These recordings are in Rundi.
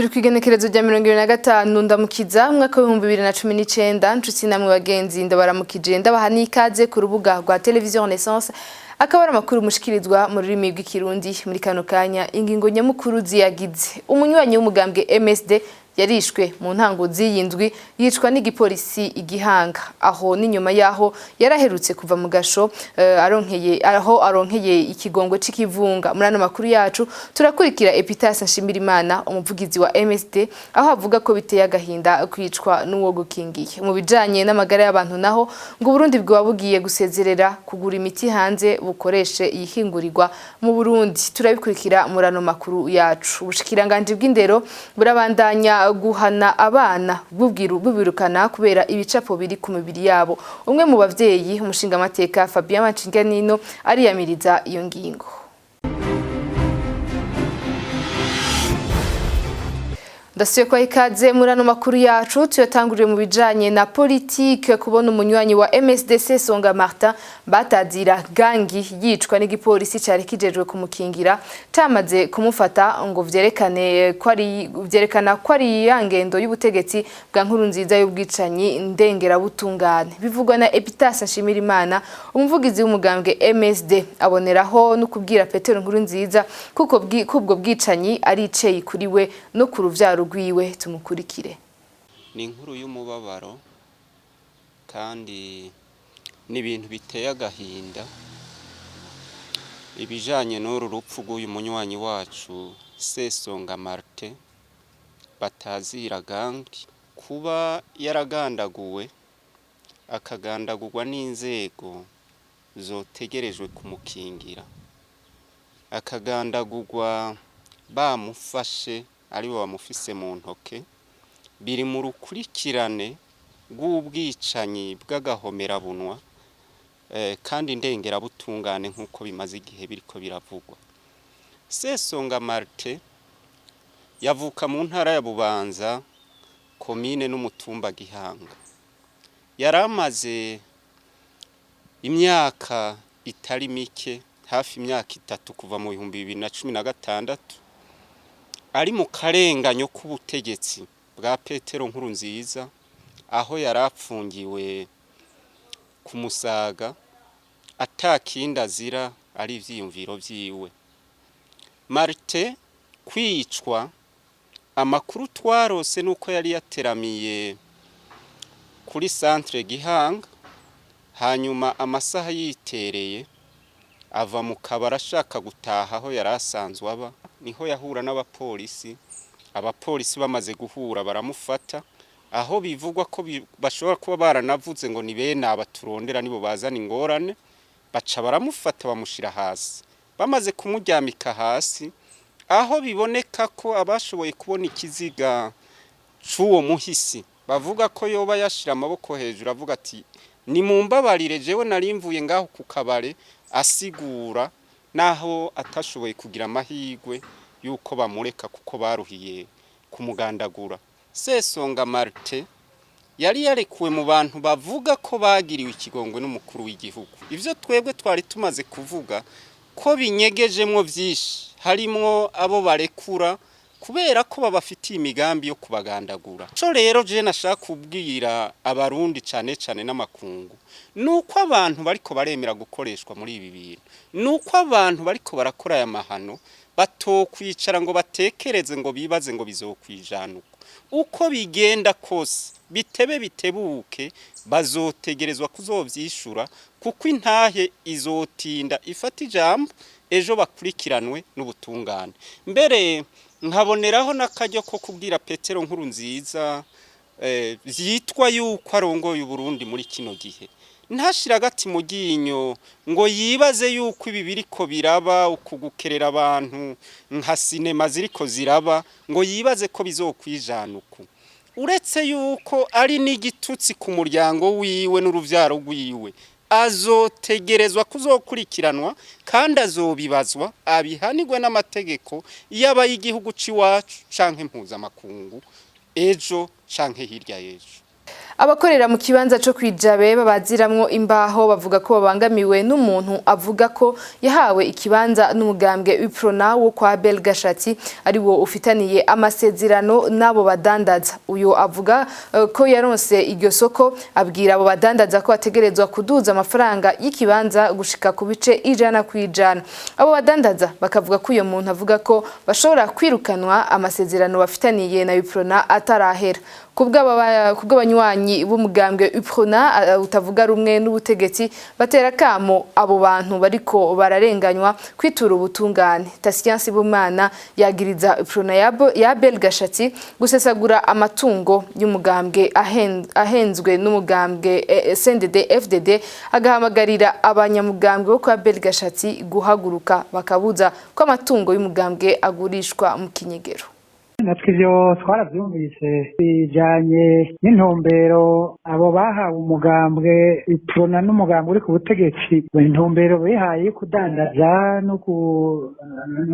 Turi kw'igenekerezo rya 25 Ndamukiza, umwaka w'2019. Nshuti namwe bagenzi, ndabaramukije, ndabaha n'ikaze ku rubuga rwa Televiziyo Renaissance. Akaba ari amakuru mushikirizwa mu rurimi rw'Ikirundi muri kano kanya. Ingingo nyamukuru ziyagize: umunywanyi w'umugambwe MSD yarishwe mu ntango z'iyi ndwi, yicwa n'igipolisi igihanga. Aho n'inyuma yaho yaraherutse kuva mu gasho aronkeye aho aronkeye ikigongwe c'ikivunga. Muri ano makuru yacu turakurikira Epitase Nshimirimana, umuvugizi wa MSD, aho avuga ko biteye agahinda kwicwa n'uwo gukingiye. Mu bijanye n'amagara y'abantu naho, ngo Burundi bwoba bugiye gusezerera kugura imiti hanze, bukoreshe iyihingurirwa mu Burundi. Turabikurikira muri ano makuru yacu. Ubushikiranganje bw'indero burabandanya guhana abana bubwiru bubirukana kubera ibicapo biri ku mibiri yabo. Umwe mu bavyeyi, umushingamateka Fabien Bancinganino, ariyamiriza iyo ngingo. Ndasubiye kwa ikaze muri ano makuru yacu, tuyatanguriye mu bijanye na politike. Kubona umunywanyi wa MSDC Songa Martin batazira Gangi yicwa n'igipolisi cari kijejwe kumukingira camaze kumufata, ngo vyerekane ko ari vyerekana ko ari ya ngendo y'ubutegetsi bwa Nkurunziza y'ubwicanyi ndengerabutungane. Bivugwa na Epitase Nshimirimana, umuvugizi w'umugambwe MSD. Aboneraho no kubwira Petero Nkurunziza kuko kubwo bwicanyi ari iceyi kuri we no ku ruvyaro rwiwe. Tumukurikire. Ni inkuru y'umubabaro kandi ni ibintu biteye agahinda, ibijanye n'uru rupfu rw'uyu munywanyi wacu Sesonga Martin batazira Gangi, kuba yaragandaguwe, akagandagurwa n'inzego zotegerejwe kumukingira, akagandagurwa bamufashe aribo bamufise mu ntoke, biri mu rukurikirane rw'ubwicanyi bw'agahomerabunwa kandi ndengerabutungane, nk'uko bimaze igihe biriko biravugwa. Sesonga Martin yavuka mu ntara ya Bubanza, komine n'umutumba Gihanga. Yari amaze imyaka itari mike, hafi imyaka 3, kuva mu 2016, ari mu karenganyo k'ubutegetsi bwa Petero Nkurunziza, aho yari apfungiwe ku Musaga atakindi azira ari ivyiyumviro vyiwe. Martin kwicwa, amakuru twarose nuko yari yateramiye kuri centre Gihanga, hanyuma amasaha yitereye ava mu kabari ashaka gutaha aho yari asanzwe aba, niho yahura n'abapolisi. Abapolisi bamaze guhura baramufata, aho bivugwa ko bashobora kuba baranavuze ngo ni bene aba turondera, nibo bazana ingorane. Baca baramufata, bamushira hasi. Bamaze kumuryamika hasi, aho biboneka ko abashoboye kubona ikiziga c'uwo muhisi bavuga ko yoba yashira amaboko hejuru avuga ati: "Nimumbabarire, jewe nari mvuye ngaho ku kabare", asigura naho atashoboye kugira amahirwe yuko bamureka kuko baruhiye kumugandagura. Sesonga Martin yari yarekuwe mu bantu bavuga ko bagiriwe ikigongwe n'umukuru w'igihugu. Ivyo twebwe twari tumaze kuvuga ko binyegejemwo vyinshi, harimwo abo barekura kubera ko babafitiye imigambi yo kubagandagura. Co rero je nashaka kubwira Abarundi cane cane n'amakungu, nuko abantu bariko baremera gukoreshwa muri ibi bintu, nuko abantu bariko barakora aya mahano batokwicara ngo batekereze, ngo bibaze ngo bizokwijanuka. Uko bigenda kose, bitebe bitebuke, bazotegerezwa kuzovyishura, kuko intahe izotinda ifata ijambo, ejo bakurikiranwe n'ubutungane. Mbere nkaboneraho n'akaryo ko kubwira Petero Nkurunziza, vyitwa yuko arongoye Uburundi muri kino gihe, ntashira agati mu ryinyo ngo yibaze yuko ibi biriko biraba, ukugukerera abantu nka sinema ziriko ziraba, ngo yibaze ko bizokwijana uku. Uretse yuko ari n'igitutsi ku muryango wiwe n'uruvyaro rwiwe, azotegerezwa kuzokurikiranwa kandi azobibazwa, abihanirwe n'amategeko, yaba y'igihugu c'iwacu canke mpuzamakungu, ejo canke hirya y'ejo. Abakorera mu kibanza co kwijabe babaziramwo imbaho bavuga ko babangamiwe n'umuntu avuga ko yahawe ikibanza n'umugambwe Uprona wo kwa Abel Gashatsi, ari wo ufitaniye amasezerano n'abo badandaza. Uyo avuga ko yaronse iryo soko, abwira abo badandaza ko bategerezwa kuduza amafaranga y'ikibanza gushika ku bice 100%. Abo badandaza bakavuga ko uyo muntu avuga ko bashobora kwirukanwa amasezerano bafitaniye na Uprona atarahera. Kubw'abanywanyi b'umugambwe Uprona utavuga rumwe n'ubutegetsi, batera kamo abo bantu bariko bararenganywa kwitura ubutungane. Tatien Sibomana yagiriza Uprona ya Abel Gashatsi gusesagura amatungo y'umugambwe ahenzwe n'umugambwe CNDD FDD, agahamagarira abanyamugambwe bo kwa Abel Gashatsi guhaguruka bakabuza ko amatungo y'umugambwe agurishwa mu kinyegero. Natwe ivyo twaravyumvise, bijanye n'intumbero abo bahawe umugambwe Iprona n'umugambwe uri ku butegetsi, intumbero bihaye yo kudandaza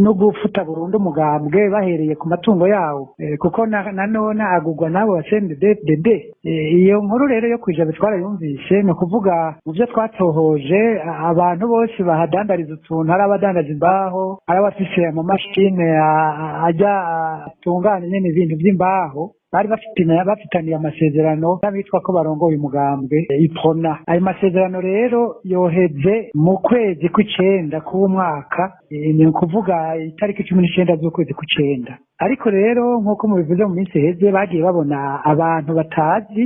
no gufuta burundu umugambwe bahereye ku matungo yawo, kuko na none agurwa n'abo ba CNDD-FDD. Iyo nkuru rero yo kwijabe twarayumvise. Ni ukuvuga, mu vyo twatohoje, abantu bose bahadandariza utuntu, hari abadandaza imbaho, hari abafise amamashine ajya atunganya nyene ibintu vy'imbaho, bari bafitaniye amasezerano n'abitwa ko barongoye umugambwe Iprona. Ayo masezerano rero yoheze mu kwezi kw'icenda k'uwo mwaka, ni ukuvuga itariki 19 z'ukwezi kw'icenda. Ariko rero, nk'uko mubivuze, mu minsi iheze bagiye babona abantu batazi,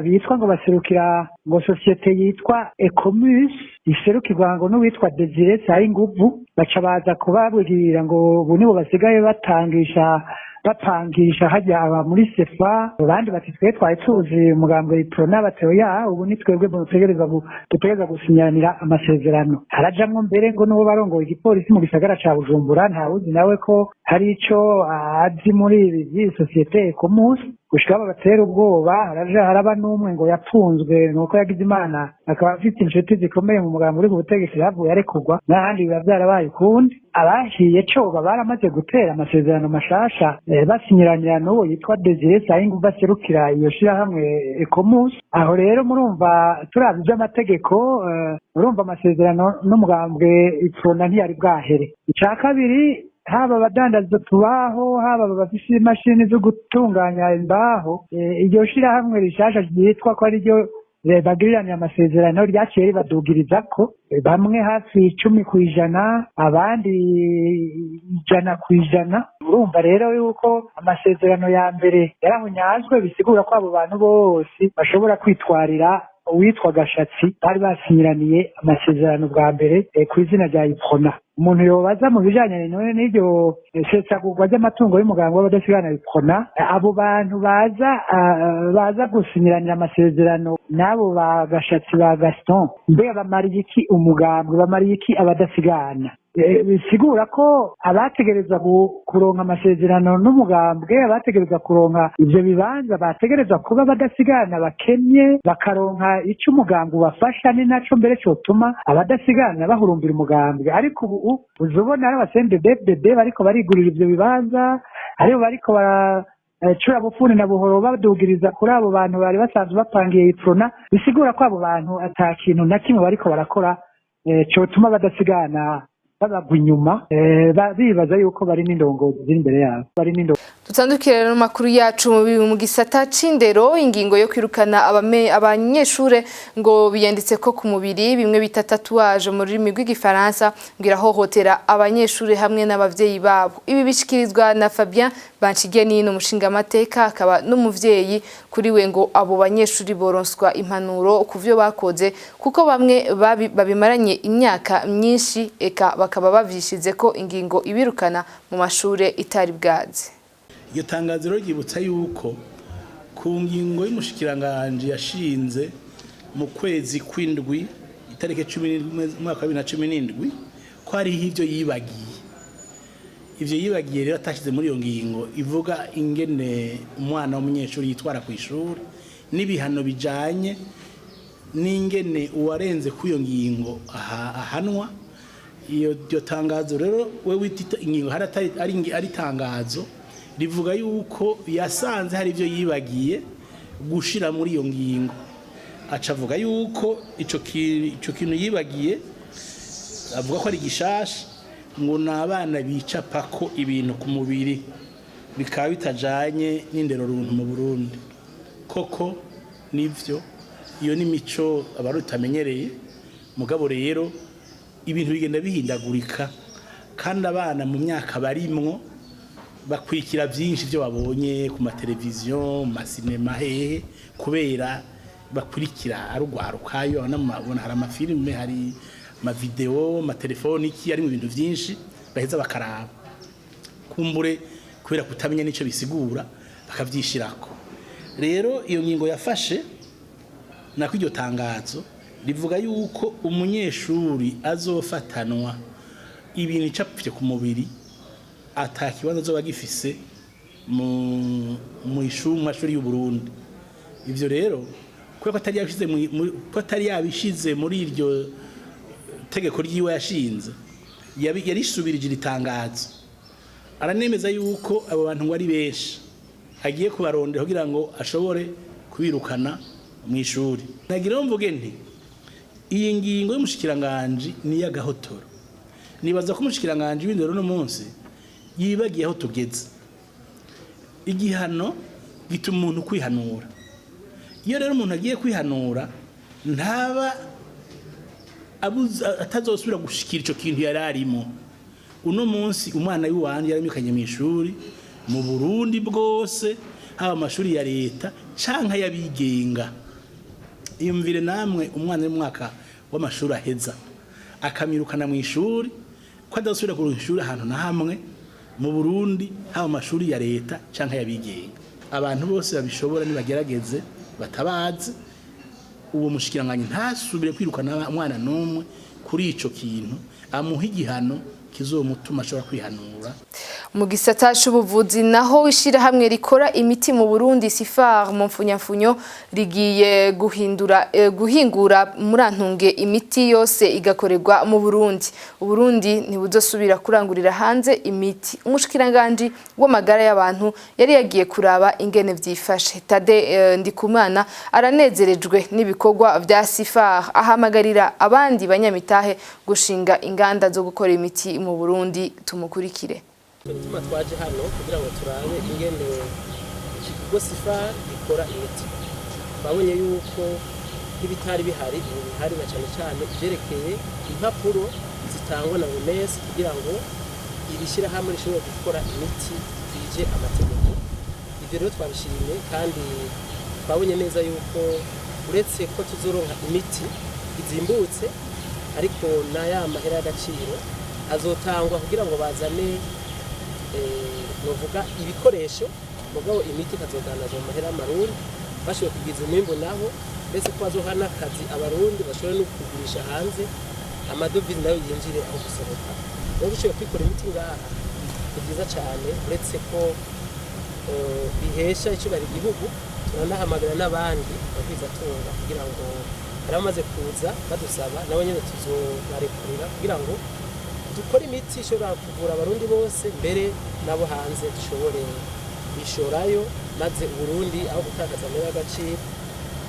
bitwa ngo baserukira ngo sosiyete yitwa Ecomus, iserukirwa ngo n'uwitwa Desire Sayinguvu, baca baza kubabwira ngo ubu nibo basigaye batangisha, bapangisha hajya aba muri sefa. Abandi bati: "Twe twari tuzi umugambwe Iprona." Batewe ya ubu ni twebwe dutegereza gusinyanira amasezerano. Harajamwo mbere ngo n'uwo barongoye igipolisi mu gisagara ca Bujumbura, ntawuzi nawe ko hari ico azi muri ibi vy'iyi sosiyete Ecomus, gushika babatera ubwoba. Haraja haraba n'umwe ngo yapfunzwe, nuko yagize Imana akaba afite inshuti zikomeye mu mugambi uri ku butegetsi, yavuye arekurwa. N'ahandi biba vyarabaye ukundi. Abahiye coba baramaze gutera amasezerano mashasha, basinyiranira n'uwo yitwa Desire Sayinguva aserukira iyo shirahamwe Ecomus. Aho rero murumva, turavye ivy'amategeko, murumva amasezerano n'umugambwe Iprona ntiyari bwahere. Ica kabiri, haba abadandaza utubaho, haba abafise imashini zo gutunganya imbaho, iryo shirahamwe rishasha ryitwa ko ariryo bagiriranira amasezerano ryaciye ribadugirizako, bamwe hafi 10%, abandi 100%. Urumva rero yuko amasezerano ya mbere yarahunyazwe, bisigura ko abo bantu bose bashobora kwitwarira uwitwa Gashatsi bari basinyiraniye amasezerano bwa mbere, ku izina rya Iprona. Umuntu yobaza mu bijanye none n'iryo sesagurwa ry'amatungo y'umuganga w'abadasigana Iprona, abo bantu baza gusinyiranira amasezerano n'abo ba Gashatsi, ba Gaston, mbega bamariye iki umugambwe? Bamariye iki abadasigana? Bisigura ko abategerezwa kuronka amasezerano n'umugambwe, abategerezwa kuronka ivyo bibanza, bategerezwa kuba abadasigana bakennye, bakaronka ico umugambwe ubafasha. Ni naco mbere cotuma abadasigana bahurumbira umugambwe. Ariko ubu uza ubona ari aba CNDD-FDD bariko barigurira ivyo bibanza, aribo bariko bara cura bufuni na buhoro badugiriza kuri abo bantu bari basanzwe bapangiye Iprona. Bisigura ko abo bantu ata kintu na kimwe bariko barakora cotuma badasigana babagwa inyuma, bibaza yuko bari n'indongozi ziri imbere yabo, bari n'indongozi. Dutandukire rero makuru yacu mu gisata c'indero. Ingingo yo kwirukana abanyeshure ngo biyanditse ko ku mubiri, bimwe bita tatouage mu rurimi rw'igifaransa, ngo irahohotera abanyeshure hamwe n'abavyeyi babo. Ibi bishikirizwa na Fabien Bancigeni, umushingamateka akaba n'umuvyeyi. Kuri we ngo abo banyeshuri boronswa impanuro ku vyo bakoze, kuko bamwe babimaranye imyaka myinshi, eka bakaba bavyishize ko ingingo ibirukana mu mashure itari bwaze. Iryo tangazo rero ryibutsa yuko ku ngingo y'umushikiranganji yashinze mu kwezi kw'indwi, itariki 17, umwaka wa 2017, ko hariho ivyo yibagiye. Ivyo yibagiye rero atashyize muri iyo ngingo ivuga ingene umwana w'umunyeshuri yitwara ku ishuri n'ibihano bijanye n'ingene uwarenze kuri iyo ngingo ahanwa. Iyo iryo tangazo rero, we wita ingingo, hari atari ari itangazo rivuga yuko yasanze hari ibyo yibagiye. Gushira muri iyo ngingo, aca avuga yuko ico kintu yibagiye, avuga ko ari gishasha, ngo ni abana bicapako ibintu ku mubiri, bikaba bitajanye n'indero runtu mu Burundi. Koko nivyo, iyo ni mico abarundi tutamenyereye. Mugabo rero ibintu bigenda bihindagurika, kandi abana mu myaka barimwo bakwikira byinshi byo babonye ku mateleviziyo, mu masinema, hehe, kubera bakurikira arugwarukayo abona hari amafilime, hari amavideo, amatelefoni, iki ari mu bintu byinshi baheza bakaraba, kumbure kubera kutamenya n'ico bisigura bakavyishirako. Rero iyo ngingo yafashe, nako iryo tangazo rivuga yuko umunyeshuri azofatanwa ibintu icapfye ku mubiri ata kibanza azoba gifise mu ishuri, mu mashuri y'u Burundi. Ivyo rero kubera ko atari yabishize ko atari yabishize muri iryo tegeko ryiwe yashinze, yarisubirije iri tangazo, aranemeza yuko abo bantu ngo ari benshi, agiye kubarondera kugira ngo ashobore kubirukana mu ishuri. Nagira mvuge nti iyi ngingo y'umushikiranganji ni iy'agahotoro. Nibaza ko umushikiranganji w'indero uno munsi yibagiye aho tugeze. Igihano gituma umuntu kwihanura. Iyo rero umuntu agiye kwihanura, ntaba atazosubira gushikira ico kintu yari arimo. Uno munsi umwana w'iwanje yaramikanye mu ishuri mu Burundi bwose, haba amashuri ya leta canke y'abigenga. Iyumvire namwe, umwana w'umwaka w'amashuri aheza akamwirukana mu ishuri, ko adasubira ku ishuri ahantu na hamwe mu Burundi, haba amashuri ya leta canke y'abigenga. Abantu bose babishobora nibagerageze batabaze uwo mushikiranganyi, ntasubire kwirukana umwana n'umwe kuri ico kintu, amuha igihano kizomutuma ashobora kwihanura. Mu gisata c'ubuvuzi naho, ishirahamwe rikora imiti mu Burundi, Sifar mu mfunyamfunyo, rigiye guhindura guhingura, murantunge, imiti yose igakorerwa mu Burundi. Uburundi ntibuzosubira kurangurira hanze imiti. Umushikiranganje w'amagara y'abantu yari yagiye kuraba ingene vyifashe. Tade Ndikumana aranezerejwe n'ibikorwa vya Sifar, ahamagarira abandi banyamitahe gushinga inganda zo gukora imiti mu Burundi. Tumukurikire. Gituma twaje hano kugira ngo turabe ingene iki kigo Sifar gikora imiti. Twabonye yuko nk'ibitari bihari ubu bihari, na cyane cyane ibyerekeye impapuro zitangwa na OMS kugira ngo iri shyirahamwe rishobore gukora imiti ikwije amategeko. Ibyo rero twabishimye, kandi twabonye neza yuko uretse ko tuzoronka imiti izimbutse, ariko n'aya mahera y'agaciro azotangwa kugira ngo bazane novuga ibikoresho, mugabo imiti ikazodandazwa mu mahera y'amarundi. Bashoboye kugwiza umwimbu naho, mbese ko bazoha n'akazi abarundi, bashobore no kugurisha hanze, amadovize nayo yinjire aho gusohoka. Rero dushoboye kwikora imiti ngaha ni byiza cyane, uretse ko bihesha icyubahiro igihugu. Turanahamagara n'abandi bagwizatunga, kugira ngo hari abamaze kuza badusaba, nabo nyine tuzobarekurira kugira ngo dukore imiti ishobora kuvura abarundi bose, mbere n'abo hanze dushobore kwishorayo, maze Uburundi aho gutakaza amahera y'agaciro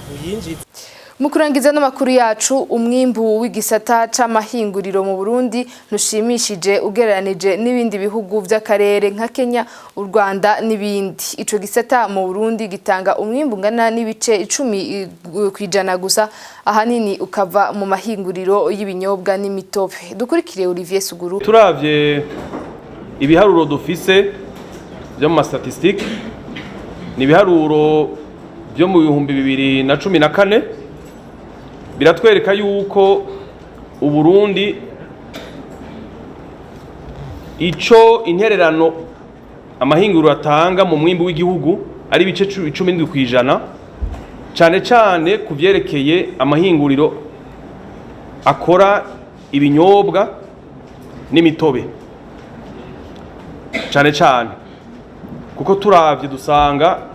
buyinjize. Mu kurangiza n'amakuru yacu, umwimbu w'igisata c'amahinguriro mu Burundi ntushimishije ugereranije n'ibindi bihugu vy'akarere nka Kenya, u Rwanda n'ibindi. Ico gisata mu Burundi gitanga umwimbu ungana n'ibice 10% gusa, ahanini ukava mu mahinguriro y'ibinyobwa n'imitobe. Dukurikire Olivier Suguru. Turavye ibiharuro dufise byo mu mastatistike, ni ibiharuro byo mu 2014, biratwereka yuko Uburundi ico intererano amahinguriro atanga mu mwimbu w'igihugu ari ibice 17%, cane cane ku vyerekeye amahinguriro akora ibinyobwa n'imitobe cane cane, kuko turavye dusanga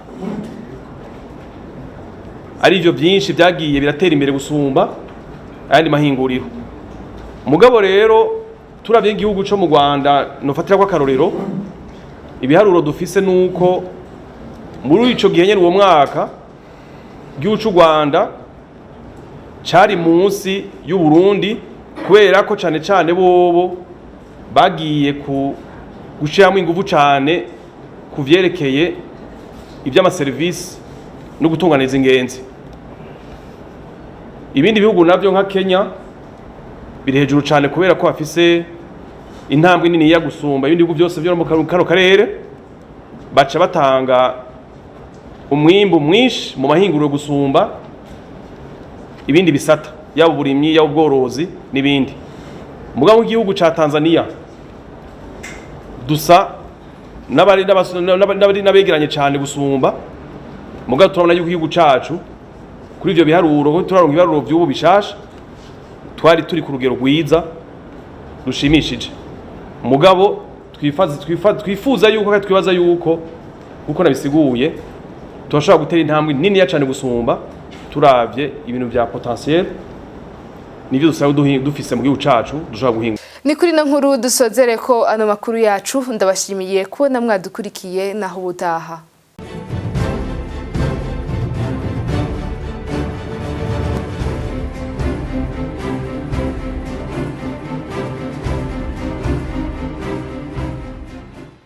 ari ivyo byinshi byagiye biratera imbere gusumba ayandi mahinguriro. Mugabo rero turavye igihugu co mu Rwanda, nofatira ko akarorero, ibiharuro dufise nuko muri ico gihe nyene, uwo mwaka. Igihugu c'u Rwanda cari munsi y'u Burundi, kubera ko cane cane bobo bagiye ku gushiramwo inguvu cane ku vyerekeye ivy'amaserivisi no gutunganiza ingenzi. Ibindi bihugu navyo nka Kenya biri hejuru cane, kubera ko bafise intambwe nini ya gusumba ibindi bihugu byose byo mu kano karere, baca batanga umwimbu mwinshi mu mahinguriro gusumba ibindi bisata, yaba uburimyi, yaba ubworozi n'ibindi. Mugabo igihugu ca Tanzania dusa n'abari n'abegeranye cane gusumba. Mugabo turabona yuko igihugu cacu kuri ivyo biharuro, ko turaronka ibiharuro vy'ubu bishasha, twari turi ku rugero rwiza rushimishije. Mugabo twifuza yuko kandi twibaza yuko, kuko nabisiguye, turashobora gutera intambwe niniya cane gusumba, turavye ibintu vya potentiel nivyo dusanzwe dufise mu gihugu cacu dushobora guhinga. Ni kuri ino nkuru dusozere ko ano makuru yacu. Ndabashimiye kubona mwadukurikiye, naho ubutaha.